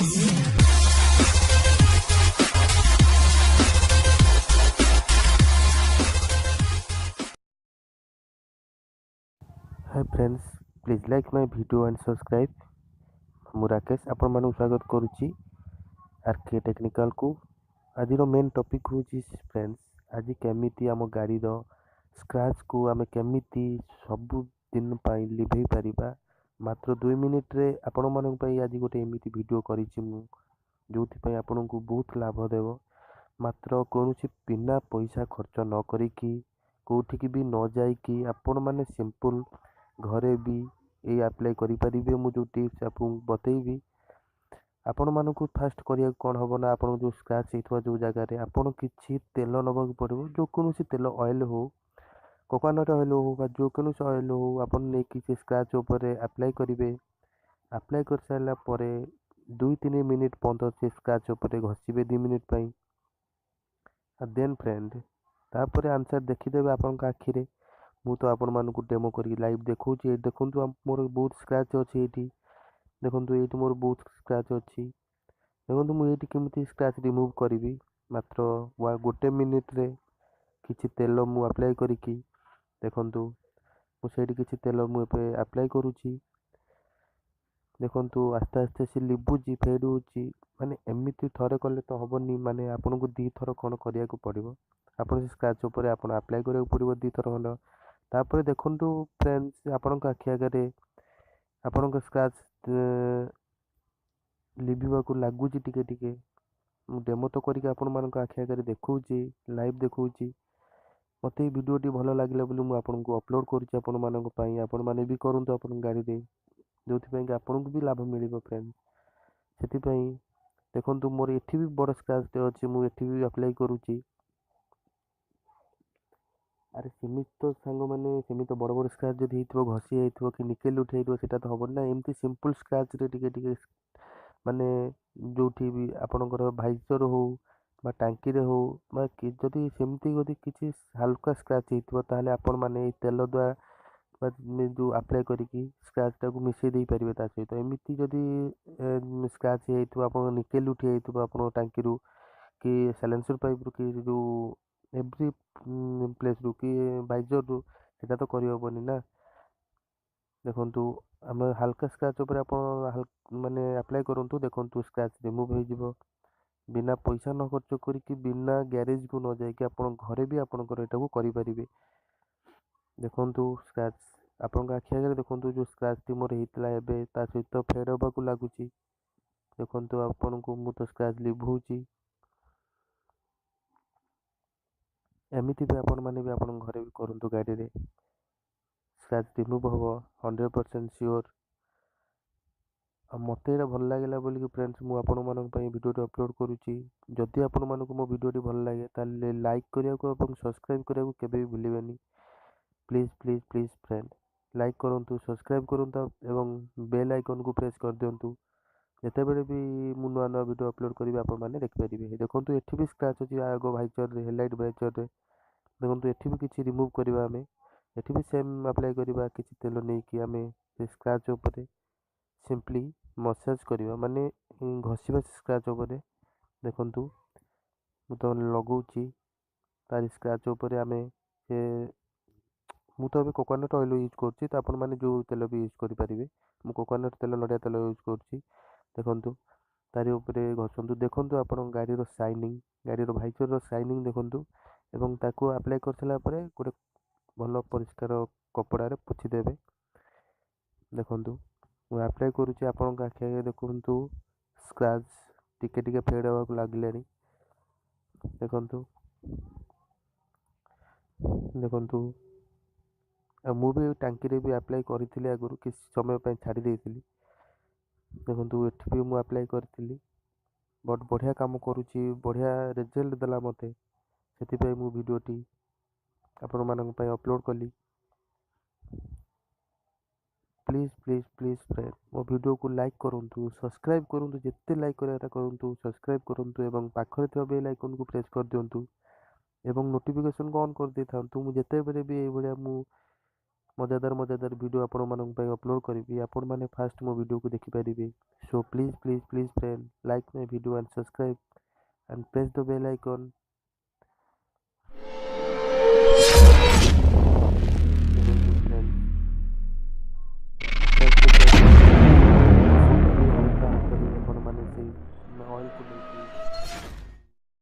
Hi friends, please like my video and subscribe. ମୁଁ ରାକେଶ ଆପଣମାନଙ୍କୁ ସ୍ୱାଗତ କରୁଛି ଆର୍ କେ ଟେକ୍ନିକାଲକୁ। ଆଜିର ମେନ୍ ଟପିକ୍ ହେଉଛି ଫ୍ରେଣ୍ଡସ୍, ଆଜି କେମିତି ଆମ ଗାଡ଼ିର ସ୍କ୍ରାଚକୁ ଆମେ କେମିତି ସବୁଦିନ ପାଇଁ ଲିଭେଇ ପାରିବା ମାତ୍ର 2 ମିନିଟ୍ରେ। ଆପଣମାନଙ୍କ ପାଇଁ ଆଜି ଗୋଟେ ଏମିତି ଭିଡ଼ିଓ କରିଛି ମୁଁ, ଯେଉଁଥିପାଇଁ ଆପଣଙ୍କୁ ବହୁତ ଲାଭ ଦେବ। ମାତ୍ର କୌଣସି ବିନା ପଇସା ଖର୍ଚ୍ଚ ନ କରିକି, କେଉଁଠିକି ବି ନ ଯାଇକି ଆପଣମାନେ ସିମ୍ପଲ୍ ଘରେ ବି ଏଇ ଆପ୍ଲାଏ କରିପାରିବେ। ମୁଁ ଯେଉଁ ଟିପ୍ସ ଆପଣଙ୍କୁ ବତେଇବି, ଆପଣମାନଙ୍କୁ ଫାଷ୍ଟ କରିବାକୁ କ'ଣ ହେବ ନା, ଆପଣଙ୍କୁ ଯେଉଁ ସ୍କ୍ରାଚ୍ ହେଇଥିବା ଯେଉଁ ଜାଗାରେ ଆପଣ କିଛି ତେଲ ନେବାକୁ ପଡ଼ିବ। ଯେକୌଣସି ତେଲ, ଅଏଲ୍ ହଉ, କୋକୋନଟ୍ ଅଏଲ୍ ହଉ ବା ଯେକୌଣସି ଅଏଲ୍ ହଉ, ଆପଣ ନେଇକି ସେ ସ୍କ୍ରାଚ୍ ଉପରେ ଆପ୍ଲାଏ କରିବେ। ଆପ୍ଲାଏ କରିସାରିଲା ପରେ 2-3 ମିନିଟ୍ ପର୍ଯ୍ୟନ୍ତ ସେ ସ୍କ୍ରାଚ୍ ଉପରେ ଘଷିବେ 2 ମିନିଟ୍ ପାଇଁ। ଆଉ ଦେନ୍ ଫ୍ରେଣ୍ଡ, ତାପରେ ଆନ୍ସର୍ ଦେଖିଦେବେ ଆପଣଙ୍କ ଆଖିରେ। ମୁଁ ତ ଆପଣମାନଙ୍କୁ ଡେମୋ କରିକି ଲାଇଭ୍ ଦେଖାଉଛି। ଏଇଠି ଦେଖନ୍ତୁ, ମୋର ବହୁତ ସ୍କ୍ରାଚ୍ ଅଛି। ଏଇଠି ଦେଖନ୍ତୁ, ଏଇଠି ମୋର ବହୁତ ସ୍କ୍ରାଚ୍ ଅଛି। ଦେଖନ୍ତୁ, ମୁଁ ଏଇଠି କେମିତି ସ୍କ୍ରାଚ୍ ରିମୁଭ୍ କରିବି ମାତ୍ର 1 ମିନିଟ୍ରେ କିଛି ତେଲ ମୁଁ ଆପ୍ଲାଏ କରିକି। ଦେଖନ୍ତୁ, ମୁଁ ସେଇଠି କିଛି ତେଲ ମୁଁ ଏବେ ଆପ୍ଲାଏ କରୁଛି। ଦେଖନ୍ତୁ, ଆସ୍ତେ ଆସ୍ତେ ସେ ଲିଭୁଛି, ଫେଡ଼୍ ହେଉଛି। ମାନେ ଏମିତି ଥରେ କଲେ ତ ହେବନି, ମାନେ ଆପଣଙ୍କୁ 2ଥର କ'ଣ କରିବାକୁ ପଡ଼ିବ, ଆପଣ ସେ ସ୍କ୍ରାଚ୍ ଉପରେ ଆପଣ ଆପ୍ଲାଏ କରିବାକୁ ପଡ଼ିବ 2ଥର ଖଣ୍ଡ। ତାପରେ ଦେଖନ୍ତୁ ଫ୍ରେଣ୍ଡସ୍, ଆପଣଙ୍କ ଆଖି ଆଗରେ ଆପଣଙ୍କ ସ୍କ୍ରାଚ୍ ଲିଭିବାକୁ ଲାଗୁଛି ଟିକେ ଟିକେ। ମୁଁ ଡେମୋ ତ କରିକି ଆପଣମାନଙ୍କ ଆଖି ଆଗରେ ଦେଖାଉଛି, ଲାଇଭ୍ ଦେଖାଉଛି। ମୋତେ ଏଇ ଭିଡ଼ିଓଟି ଭଲ ଲାଗିଲା ବୋଲି ମୁଁ ଆପଣଙ୍କୁ ଅପଲୋଡ଼ କରୁଛି ଆପଣମାନଙ୍କ ପାଇଁ। ଆପଣମାନେ ବି କରନ୍ତୁ ଆପଣଙ୍କ ଗାଡ଼ିରେ, ଯେଉଁଥିପାଇଁ କି ଆପଣଙ୍କୁ ବି ଲାଭ ମିଳିବ ଫ୍ରେଣ୍ଡ। ସେଥିପାଇଁ ଦେଖନ୍ତୁ, ମୋର ଏଠି ବି ବଡ଼ ସ୍କ୍ରାଚଟେ ଅଛି, ମୁଁ ଏଠି ବି ଆପ୍ଲାଏ କରୁଛି। ଆରେ ସେମିତି ତ ସାଙ୍ଗମାନେ, ସେମିତି ତ ବଡ଼ ବଡ଼ ସ୍କ୍ରାଚ୍ ଯଦି ହେଇଥିବ, ଘଷି ହେଇଥିବ କି ନିକେଲ ଉଠି ଯାଇଥିବ, ସେଇଟା ତ ହେବନି ନା। ଏମିତି ସିମ୍ପଲ୍ ସ୍କ୍ରାଚରେ ଟିକେ ଟିକେ, ମାନେ ଯେଉଁଠି ବି ଆପଣଙ୍କର ଭାଇଜର ହଉ ବା ଟାଙ୍କିରେ ହଉ ବା ଯଦି ସେମିତି ଯଦି କିଛି ହାଲକା ସ୍କ୍ରାଚ୍ ହେଇଥିବ, ତାହେଲେ ଆପଣମାନେ ଏଇ ତେଲ ଦ୍ୱାରା ବା ଯେଉଁ ଆପ୍ଲାଏ କରିକି ସ୍କ୍ରାଚଟାକୁ ମିଶାଇ ଦେଇପାରିବେ ତା ସହିତ। ଏମିତି ଯଦି ସ୍କ୍ରାଚ୍ ହେଇଯାଇଥିବ, ଆପଣଙ୍କ ନିକେଲ ଉଠି ଯାଇଥିବ ଆପଣଙ୍କ ଟାଙ୍କିରୁ କି ସାଇଲେନ୍ସର ପାଇପ୍ରୁ କି ଯେଉଁ ଏଭ୍ରି ପ୍ଲେସ୍ରୁ କି ଭାଇଜରରୁ, ସେଇଟା ତ କରିହେବନି ନା। ଦେଖନ୍ତୁ, ଆମେ ହାଲକା ସ୍କ୍ରାଚ୍ ଉପରେ ଆପଣ ମାନେ ଆପ୍ଲାଏ କରନ୍ତୁ। ଦେଖନ୍ତୁ, ସ୍କ୍ରାଚ୍ ରିମୁଭ୍ ହେଇଯିବ। ବିନା ପଇସା ନ ଖର୍ଚ୍ଚ କରିକି, ବିନା ଗ୍ୟାରେଜକୁ ନ ଯାଇକି ଆପଣ ଘରେ ବି ଆପଣଙ୍କର ଏଇଟାକୁ କରିପାରିବେ। ଦେଖନ୍ତୁ ସ୍କ୍ରାଚ୍ ଆପଣଙ୍କ ଆଖି ଆଗରେ। ଦେଖନ୍ତୁ, ଯେଉଁ ସ୍କ୍ରାଚଟି ମୋର ହେଇଥିଲା ଏବେ ତା ସହିତ ଫେଡ଼୍ ହେବାକୁ ଲାଗୁଛି। ଦେଖନ୍ତୁ ଆପଣଙ୍କୁ, ମୁଁ ତ ସ୍କ୍ରାଚ୍ ଲିଭଉଛି। ଏମିତି ବି ଆପଣମାନେ ବି ଆପଣଙ୍କ ଘରେ ବି କରନ୍ତୁ, ଗାଡ଼ିରେ ସ୍କ୍ରାଚ୍ ରିମୁଭ୍ ହେବ 100% ସିଓର୍। ଆଉ ମୋତେ ଏଇଟା ଭଲ ଲାଗିଲା ବୋଲିକି ଫ୍ରେଣ୍ଡସ୍, ମୁଁ ଆପଣମାନଙ୍କ ପାଇଁ ଭିଡ଼ିଓଟି ଅପଲୋଡ଼ କରୁଛି। ଯଦି ଆପଣମାନଙ୍କୁ ମୋ ଭିଡ଼ିଓଟି ଭଲ ଲାଗେ, ତାହେଲେ ଲାଇକ୍ କରିବାକୁ ଏବଂ ସବସ୍କ୍ରାଇବ୍ କରିବାକୁ କେବେ ବି ଭୁଲିବେନି। Please please please friend, like କରନ୍ତୁ, ସବସ୍କ୍ରାଇବ୍ କରନ୍ତୁ ଏବଂ ବେଲ୍ ଆଇକନ୍କୁ ପ୍ରେସ୍ କରିଦିଅନ୍ତୁ। ଯେତେବେଳେ ବି ମୁଁ ନୂଆ ନୂଆ ଭିଡ଼ିଓ ଅପଲୋଡ଼ କରିବି, ଆପଣମାନେ ଦେଖିପାରିବେ। ଦେଖନ୍ତୁ, ଏଠି ବି ସ୍କ୍ରାଚ୍ ଅଛି ଆଗ ଭାଇଜରରେ, ହେଡ଼ଲାଇଟ୍ ଭାଇଜରରେ। ଦେଖନ୍ତୁ, ଏଠି ବି କିଛି ରିମୁଭ୍ କରିବା ଆମେ। ଏଠି ବି ସେମ୍ ଆପ୍ଲାଏ କରିବା। କିଛି ତେଲ ନେଇକି ଆମେ ସେ ସ୍କ୍ରାଚ୍ ଉପରେ ସିମ୍ପଲି ମସାଜ କରିବା, ମାନେ ଘଷିବା ସେ ସ୍କ୍ରାଚ୍ ଉପରେ। ଦେଖନ୍ତୁ, ମୁଁ ତ ଲଗାଉଛି ତାରି ସ୍କ୍ରାଚ୍ ଉପରେ ଆମେ ସେ। ମୁଁ ତ ଏବେ କୋକୋନଟ୍ ଅଏଲ୍ ୟୁଜ୍ କରୁଛି, ତ ଆପଣମାନେ ଯେଉଁ ତେଲ ବି ୟୁଜ୍ କରିପାରିବେ। ମୁଁ କୋକୋନଟ୍ ତେଲ, ନଡ଼ିଆ ତେଲ ୟୁଜ୍ କରୁଛି। ଦେଖନ୍ତୁ, ତାରି ଉପରେ ଘଷନ୍ତୁ। ଦେଖନ୍ତୁ ଆପଣଙ୍କ ଗାଡ଼ିର ସାଇନିଂ, ଗାଡ଼ିର ଭାଇଜରର ସାଇନିଂ ଦେଖନ୍ତୁ। ଏବଂ ତାକୁ ଆପ୍ଲାଏ କରିସାରିଲା ପରେ ଗୋଟେ ଭଲ ପରିଷ୍କାର କପଡ଼ାରେ ପୋଛିଦେବେ। ଦେଖନ୍ତୁ, ମୁଁ ଆପ୍ଲାଏ କରୁଛି ଆପଣଙ୍କ ଆଖି ଆଗରେ। ଦେଖନ୍ତୁ, ସ୍କ୍ରାଚ୍ ଟିକେ ଟିକେ ଫେଡ଼୍ ହେବାକୁ ଲାଗିଲାଣି। ଦେଖନ୍ତୁ, ଦେଖନ୍ତୁ। ଆଉ ମୁଁ ବି ଟାଙ୍କିରେ ବି ଆପ୍ଲାଏ କରିଥିଲି ଆଗରୁ, କିଛି ସମୟ ପାଇଁ ଛାଡ଼ି ଦେଇଥିଲି। ଦେଖନ୍ତୁ, ଏଠି ବି ମୁଁ ଆପ୍ଲାଏ କରିଥିଲି। ବଟ୍ ବଢ଼ିଆ କାମ କରୁଛି, ବଢ଼ିଆ ରେଜଲ୍ଟ ଦେଲା ମୋତେ। ସେଥିପାଇଁ ମୁଁ ଭିଡ଼ିଓଟି ଆପଣମାନଙ୍କ ପାଇଁ ଅପଲୋଡ଼ କଲି। ପ୍ଲିଜ୍ ପ୍ଲିଜ୍ ପ୍ଲିଜ୍ ଫ୍ରେଣ୍ଡ, ମୋ ଭିଡ଼ିଓକୁ ଲାଇକ୍ କରନ୍ତୁ, ସବସ୍କ୍ରାଇବ୍ କରନ୍ତୁ। ଯେତେ ଲାଇକ୍ କରିବା କଥା କରନ୍ତୁ, ସବସ୍କ୍ରାଇବ୍ କରନ୍ତୁ ଏବଂ ପାଖରେ ଥିବା ବେଲ୍ ଆଇକନ୍କୁ ପ୍ରେସ୍ କରିଦିଅନ୍ତୁ ଏବଂ ନୋଟିଫିକେସନ୍କୁ ଅନ୍ କରିଦେଇଥାନ୍ତୁ। ମୁଁ ଯେତେବେଳେ ବି ଏଇଭଳିଆ ମୁଁ ମଜାଦାର ମଜାଦାର ଭିଡ଼ିଓ ଆପଣମାନଙ୍କ ପାଇଁ ଅପଲୋଡ଼ କରିବି। ଆପଣମାନେ ଫାଷ୍ଟ ମୋ ଭିଡ଼ିଓକୁ ଦେଖିପାରିବେ। So please, please, please, friend, like my video and subscribe and press the bell icon. ଦେଖନ୍ତୁ ଫ୍ରେଣ୍ଡ, ଆସ୍ତେ ଆସ୍ତେ ହାଲକା ହାତରେ ଆପଣମାନେ ସେଇ ଅଏଲ୍କୁ ନେଇକି